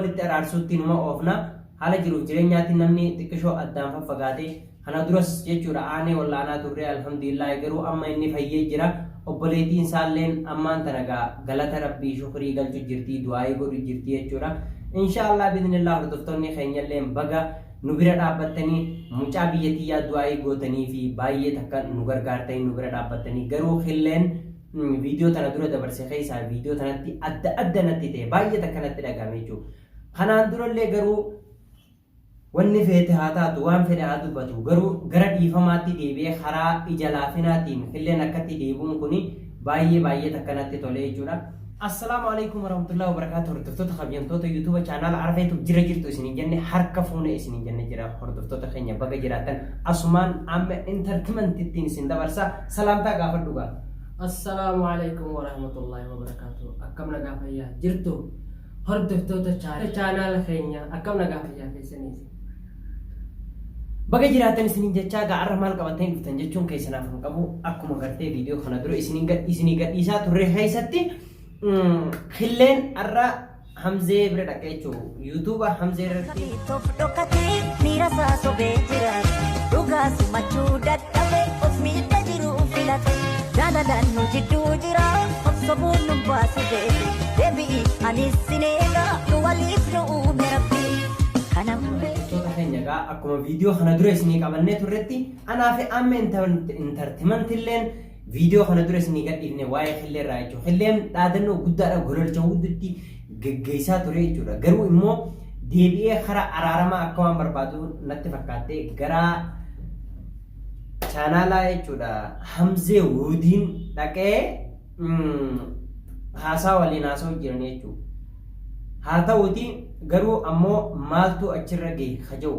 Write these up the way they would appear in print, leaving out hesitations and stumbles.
walitti araarsuutti numa oofna. Haala jiruuf jireenyaatiin namni xiqqishoo addaan faffagaate. Kana duras jechuudha aanee wal'aanaa turre alhamdulillaahi garuu amma inni fayyee jira. Obboleettiin isaalleen ammaan tana gaa galata Rabbii shukrii galchu jirti du'aayii godhu jirti jechuudha. Inshaa Allah biidhnillah hordoftoonni keenyalleen baga nu bira dhaabbattanii mucaa biyya tiyyaa du'aayii gootanii fi baay'ee takka nu gargaartanii nu bira dhaabbattanii garuu killeen viidiyoo tana dura dabarse keessaa viidiyoo tanatti adda adda natti ta'e baay'ee takka natti dhagahame jechuudha. Kanaan durallee garuu wanni feete haa taatu waan fedhe haa dubbatu garuu gara dhiifamaatti deebi'ee karaa ija laafinaatiin killeen akkatti deebi'uun kuni baay'ee baay'ee takka natti tole jechuudha. Assalaamu alaikum warahmatullahi wabarakatuh hordoftoota kabajamtoota YouTube chaanaala Arafee Tube jira jirtu isiniin jenne harka fuune isiniin jenne jira hordoftoota keenya baga jiraattan asumaan amma entertainment ittiin isin dabarsa salaamtaa gaafadhu gaa. Assalaamu alaikum warahmatullahi wabarakatuh. Akkam nagaa fayyaa jirtu hordoftoota chaanaala keenya akkam nagaa fayyaa keessaniiti. Baga jiraattan isiniin jechaa gaa arra maal qabattanii dhuftan jechuun keessanaaf hin qabu akkuma gartee viidiyoo kana dura isinii gadhiisaa turre keessatti killeen arra Hamzee bira dhaqee jechuun yuutuuba Hamzee irratti. Toof dhokatee miira isaa sobee jira. Dhugaa simachuu dadhabe of miidha jiru filate. Jaalalaan nu jidduu jira of sobuun nu baasu beeku. Deebi'i anis sin eega nu waliif nu uume rabbi. Kana Hordoftoota keenya egaa akkuma viidiyoo kana dura isinii qabannee turretti anaa fi amma intartimantilleen viidiyoo kana dura isinii gadhiifne waa'ee killee irraa jechuudha. Killeen dhaadannoo guddaadha gololcha hundutti geggeessaa ture jechuudha. Garuu immoo deebi'ee karaa araaramaa akka waan barbaadu natti fakkaatte gara chaanaalaa jechuudha Hamzee Wuudiin dhaqee haasaa waliin haasa'u jiran jechuudha. Haa ta'uuti garuu ammoo maaltu achirra gahe kaja'u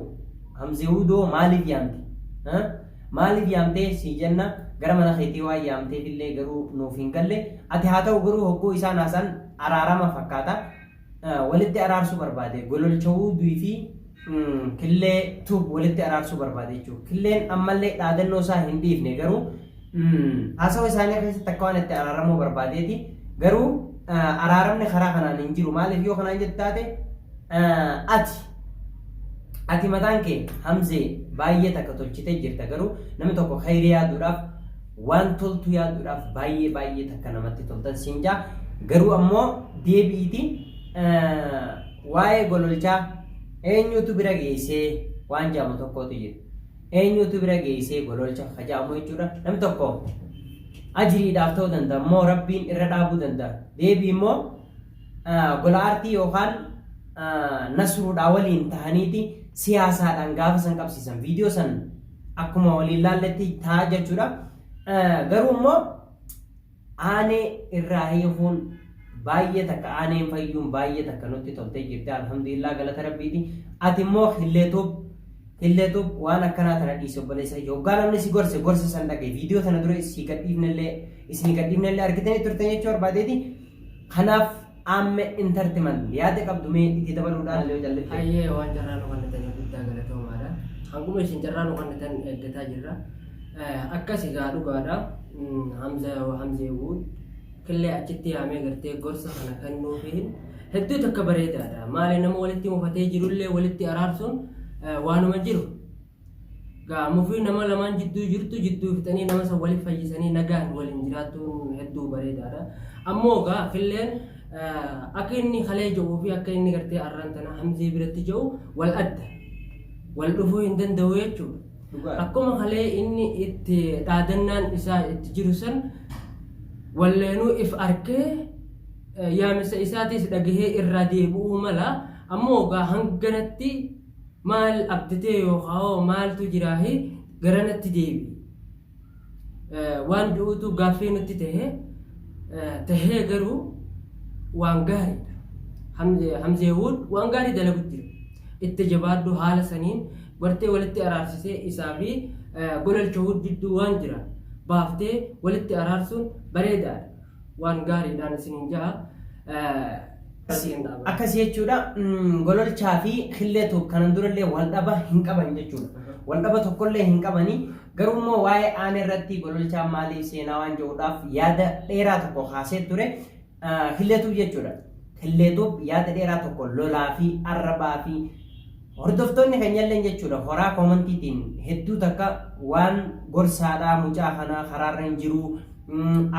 Hamzee Wuudoo maaliif yaamte? Maaliif yaamtee sii jenna gara mana keetii waan yaamteef illee garuu nuuf hin galle ati haa ta'u garuu hogguu isaan haasa'an araarama fakkaata walitti araarsuu barbaade gololcha wuuduu fi killee tube walitti araarsuu barbaade jechuudha. Killeen ammallee dhaadannoo isaa hin dhiifne garuu haasawa isaanii keessatti akka waan itti araaramuu barbaadeeti garuu araaramni karaa kanaan hin jiru maaliif yoo kanaan jettu taate ati Ati mataan kee Hamzee baay'ee takka tolchitee jirta garuu namni tokko khayrii yaaduudhaaf waan toltu yaaduudhaaf baay'ee baay'ee takka namatti toltan siin jaa garuu ammoo deebi'iiti waa'ee gololchaa eenyutu bira geessee waan jaamu tokkotu jira. Eenyutu bira geessee gololcha ka jaamu jechuudha. Namni tokko ajiriidhaaf ta'uu danda'a immoo rabbiin irra dhaabuu danda'a. Deebii immoo gola aartii yookaan nasruudhaa waliin tahaniiti siyaasaadhaan gaafa san qabsiisan viidiyoo san akkuma waliin laalletti ta'a jechuudha. Garuu immoo aanee irraa hiikuun baay'ee takka aaneen fayyuun baay'ee takka nutti toltee jirti alhamdulillah galata rabbiiti. Ati immoo hilleetuuf hilleetuuf waan akkanaa tana dhiisi obboleessa yoggaa namni si gorse gorsa san dhagaye viidiyoo tana dura si gadhiifnellee isinii gadhiifnellee argitanii turtan jechuu barbaadeeti. Kanaaf Aamme Entertainment yaada qabdu mee itti dabaluudhaan yoo callifte. Hayyee waan carraa nu kennitaniif guddaa galatoomaadha. Hanguma isin carraa nu kennitan eeggataa jirra. Akkas egaa dhugaadha. Hamza Hamzee Wuud killee achitti yaamee gartee gorsa kana kennuufiin hedduu takka bareedaadha. Maali nama walitti mufatee jirullee walitti araarsuun waanuma jiru. Gaa mufii nama lamaan jidduu jirtu jidduu fixanii nama san waliif fayyisanii nagaan waliin jiraachuun hedduu bareedaadha. Ammoo gaa killeen akka inni kalee jedhuu fi akka inni gartee arraan tana Hamzee biratti jedhu wal adda. Wal dhufuu hin danda'u jechuudha. Dhugaadha. Akkuma kalee inni itti dhaadannaan isaa itti jiru san walleenuu if arkee yaamisa isaatis dhagahee irraa deebi'uu mala. Ammoo gaa hanganatti Maal abdatee yookaa hoo maaltu jiraahi garanatti deebi. Waan du'uutu gaaffii nutti tahe tahee garuu waan gaariidha. Hamzee Wuud waan gaarii dalagu jira. Itti jabaadhu haala saniin gartee walitti araarsisee isaa fi gololcha Wuud jidduu waan jira baaftee walitti araarsuun bareedaadha. Waan gaariidhaan isiniin ja'a. Akkas jechuudha gololchaa fi killeetu kanan durallee wal dhaba hin qaban jechuudha. Wal dhaba tokkollee hin qabanii garuu immoo waa'ee aanee irratti gololchaan maaliif seenaa waan jedhuudhaaf yaada dheeraa tokko kaasee ture killeetu jechuudha. Killeetuuf yaada dheeraa tokko lolaa fi arrabaa fi hordoftoonni keenyalleen jechuudha horaa koomantiitiin hedduu takka waan gorsaadhaa mucaa kanaa karaarra hin jiru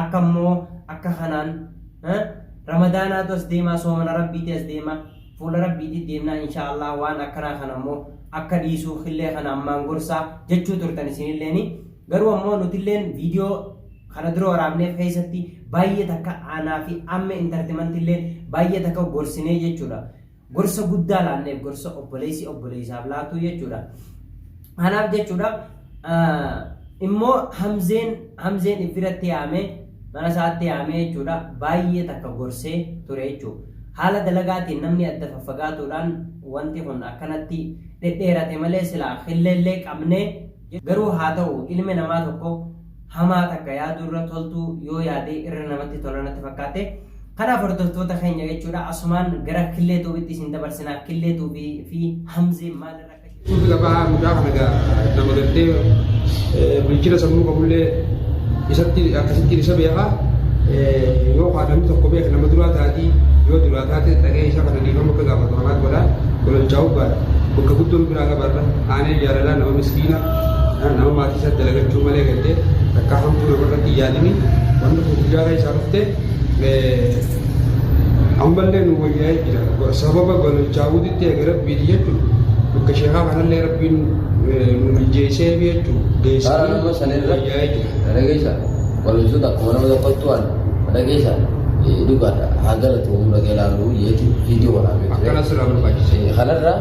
akka immoo akka kanaan ramadaanaatu as deemaa soomana rabbiiti as deema fuula rabbiiti deemnaa inshaa Allah waan akkanaa kana immoo akka dhiisuu killee kana ammaan gorsaa jechuu turtan isinilleeni garuu ammoo nutilleen viidiyoo kana dura waraabneef keessatti baay'ee takka aanaa fi amme intartimantillee baay'ee takka gorsinee jechuudha. Gorsa guddaa laanneef gorsa obboleessi obboleessaaf laatu jechuudha. Kanaaf jechuudha immoo Hamzeen Hamzeen if biratti yaamee mana isaatti yaamee jechuudha baay'ee takka gorsee ture jechuudha. Haala dalagaatiin namni adda faffagaatuudhaan wanti kun akkanatti dhedheerate malee silaa killeellee qabnee garuu haa ta'u ilmi namaa tokko hamaa takka yaaduu irra toltuu yoo yaade irra namatti tola natti fakkaate. Kanaaf hordoftoota keenya jechuudha asumaan gara Killee Tuubitti isin dabarsinaa Killee Tuubii fi Hamzee maalirra akka jiru. Suufi gabaa mucaa kana egaa nama gartee bilchina sammuu qabullee isatti akkasittiin isa beeka yoo kaa namni tokko beeke nama duraa taatii yoo duraa taate dhaqee isa kana dhiifama akka gaafatu kanaa godha gololchaa ubbaadha bakka guddoon biraa qabarra aanee jaalalaa nama miskiina Nama maatii isaa dalagachuu malee gartee takkaa hamtuu namarratti hin yaadini wanni kun guyyaa keessaa dhufte ammallee nu wayyaa'ee jira sababa gololchaawuutitti eega rabbiiti jechuun bakka sheekaa kanallee rabbiin nu mijeessee jechuun Karaa nama sanirra wayyaa'ee jira. dhageessa walumsuuta akkuma nama tokkottu waan dhageessa dhugaadha haa galatoomuu dhaqee ilaaluu jeetu viidiyoo waraabee ture. Akkana sirraa barbaachise. Kanarra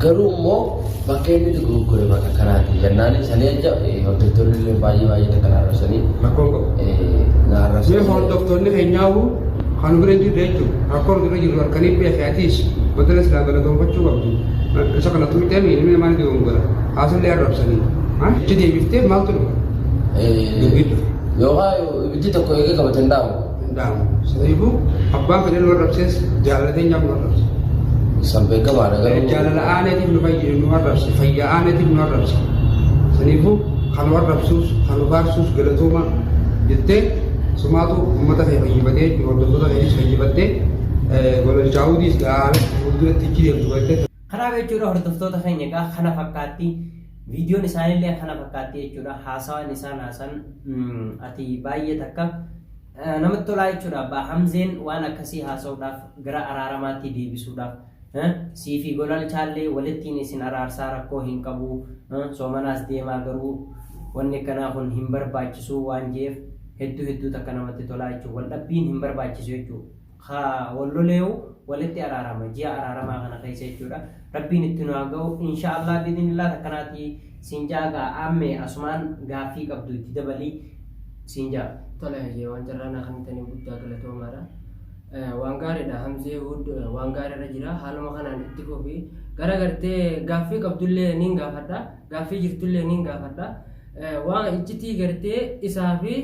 Garuu immoo bakka inni dogoggore bakka kanaati jennaan sanii aja hordoftoonni illee baay'ee baay'ee takka na arrabsanii Rakkoon qabu. na Mee arrabsanii. hordoftoonni keenyaahu kan bira hin jirre jechuudha. Rakkoon bira jirru harkanii beekee atiis badala silaa galatoonfachuu qabdu. Isa kana tuqxee ilmi namaa ni dogongora. Haasallee arrabsanii. Achi deebiftee maaltu dhufa? Dubbii dhufe. Yookaan ibiddi tokko eegee qabate hin dhaamu. Hin dhaamu. Saniifuu abbaan fedhe nu arrabsees jaalala teenyaaf nu arrabse. San beekamaadha garuu. Jaalala aaneetiif nu fayyi nu arrabse fayyaa aaneetiif nu arrabse. Saniifuu kan nu arrabsuus kan nu faarsuus galatooma jettee sumaatu uummata kee fayyifatee hordoftoota keetis fayyifattee gololchaa'uutiis gaara fuulduratti ichi deemtu gartee. Kanaaf jechuudha hordoftoota keenya egaa kana fakkaatti viidiyoon isaanillee kana fakkaatti jechuudha haasawaan isaan haasan ati baay'ee takka namatti tolaa jechuudha abbaa Hamzeen waan akkasii haasa'uudhaaf gara araaramaatti deebisuudhaaf sii fi golalchaallee walittiin isin araarsaa rakkoo hin qabu soomanaas deemaa garuu wanni akkanaa kun hin barbaachisu waan jeef hedduu hedduu takka namatti tolaa jechuudha wal dhabbiin hin barbaachisu jechuudha. Ka wal loleeyu walitti araarama ji'a araaramaa kana keessa jechuudha. Rabbiin itti nu haa ga'u insha Allah biidinillah takkanaati siin ja'a gaa amme asumaan gaaffii qabdu itti dabalii siin ja'a. Tole hayyee waan carraa naa kennitaniif guddaa galatoomaadha. Waan gaariidha Hamzee Huud waan gaariirra jira haaluma kanaan itti fufi gara gartee gaaffii qabdullee niin gaafadha gaaffii jirtullee niin gaafadha waan iccitii gartee isaa fi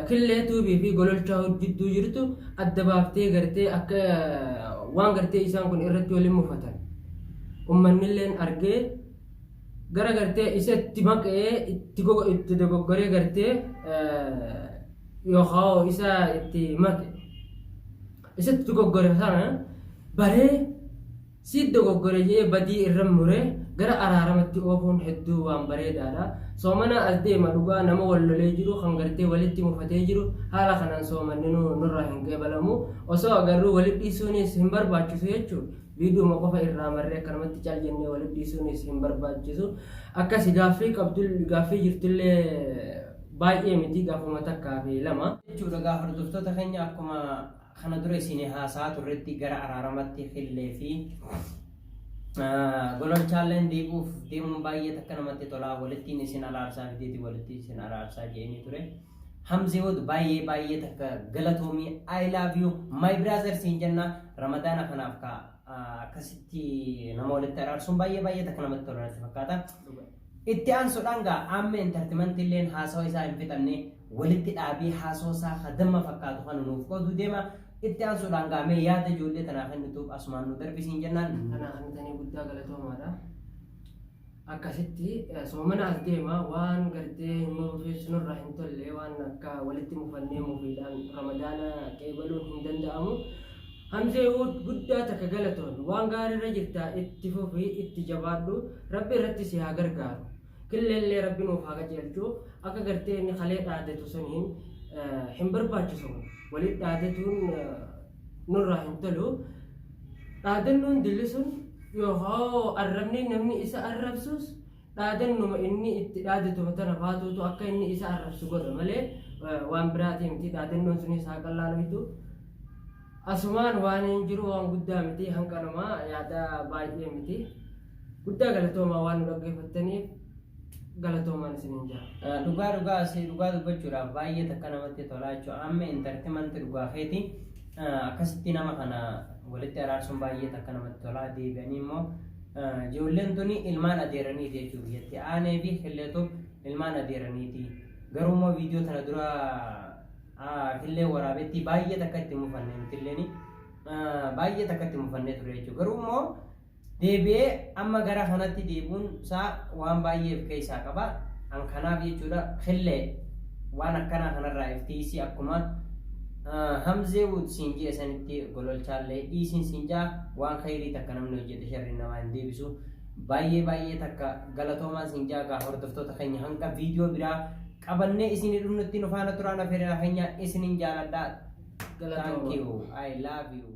Killee tuubii fi gololchaa jidduu jirtu adda baaftee gartee akka waan gartee isaan kun irratti waliin mufatan ummannilleen argee gara gartee isa itti maqee itti gogo itti dogoggoree gartee yookaan isa itti maqe isa itti dogoggore sana baree Si dogoggore je'ee badii irra mure gara araaramatti oofuun hedduu waan bareedaadha. Soomana as deema dhugaa nama wal lolee jiru kan gartee walitti mufatee jiru haala kanaan soomanninuu nurraa hin qeebalamu. Osoo agarruu wali dhiisuunis hin barbaachisu jechuun viidiyoma qofa irraa marree akkanumatti cal jennee wali dhiisuunis hin barbaachisu. Akkasi gaaffii qabdu gaaffii jirtullee baay'ee miti gaafuma takkaa fi lama. Jechuudha gaa hordoftoota keenya akkuma Kana dura isinii haasa'aa turretti gara araaramatti Killee fi Gololchaalleen deebi'uuf deemuun baay'ee takka namatti tolaa walittiin isin araarsaa fideeti walitti isin araarsaa je'eenii ture. Hamzee Wood baay'ee baay'ee takka galatoomii I love you my brother siin jenna Ramadaana kanaaf ka akkasitti nama walitti araarsuun baay'ee baay'ee takka namatti tola natti fakkaata. Itti aansuudhaan gaa Aammee Entertainment illeen haasawa isaa hin fixanne walitti dhaabee haasawa isaa ka damma fakkaatu kana nuuf qooduu deema. Itti aansuudhaan gaa mee yaada ijoollee tanaa kennituuf asumaan nu darbi siin jennaan. Kanaa kennitanii guddaa galatoomaadha. Akkasitti soomana as deema waan gartee nuufis nurraa hin tolle waan akka walitti mufannee mufiidhaan Ramadaana qeebaluun hin danda'amu. Hamzee Wood guddaa takka galatoomi. Waan gaariirra jirta itti fufi itti jabaadhu Rabbi irratti si haa gargaaru. Killeellee Rabbi nuuf haa qajeelchu akka gartee inni kalee dhaadatu saniin hin barbaachisu walitti dhaadatuun nurraa hin tolu. Dhaadannoon dilli sun yookaan arrabni namni isa arrabsus dhaadannuma inni itti dhaadatu tana faatuutu akka inni isa arrabsu godha malee waan biraatii miti dhaadannoon sunis haa qallaaluutu. Asumaan waan hin jiru waan guddaa miti hanqanuma yaada baay'ee miti. Guddaa galatoomaa waan nu dhaggeeffattaniif galatoomaan isiniin jira. Dhugaa dhugaa asii dhugaa dubbachuudhaaf baay'ee takka namatti tolaa jechuudha. Amma entertainment dhugaa keeti akkasitti nama kana walitti araarsuun baay'ee takka namatti tolaa. Deebi'anii immoo ijoolleen tuni ilmaan adeeraniiti jechuudha biyyatti. Aanee fi Killeetu ilmaan adeeraniiti. Garuu immoo viidiyoo tana dura Killee waraabetti baay'ee takka itti mufanne nutilleen baay'ee takka itti mufannee ture jechuudha. Garuu immoo deebi'ee amma gara kanatti deebi'uun isaa waan baay'ee of keessaa qaba. An kanaaf jechuudha Killee waan akkanaa kanarraa iftiisii akkuma Hamzee Wood siin ji'e sanitti gololchaallee dhiisiin siin ja'a waan khayrii takka namni hojjete sharriin namaa hin deebisu. Baay'ee baay'ee takka galatoomaan siin ja'a gaa hordoftoota keenya hanga viidiyoo biraa qabannee isinii dhufnutti nu faana turaan afeeraa keenya isinin jaaladha. Thank you. I love you.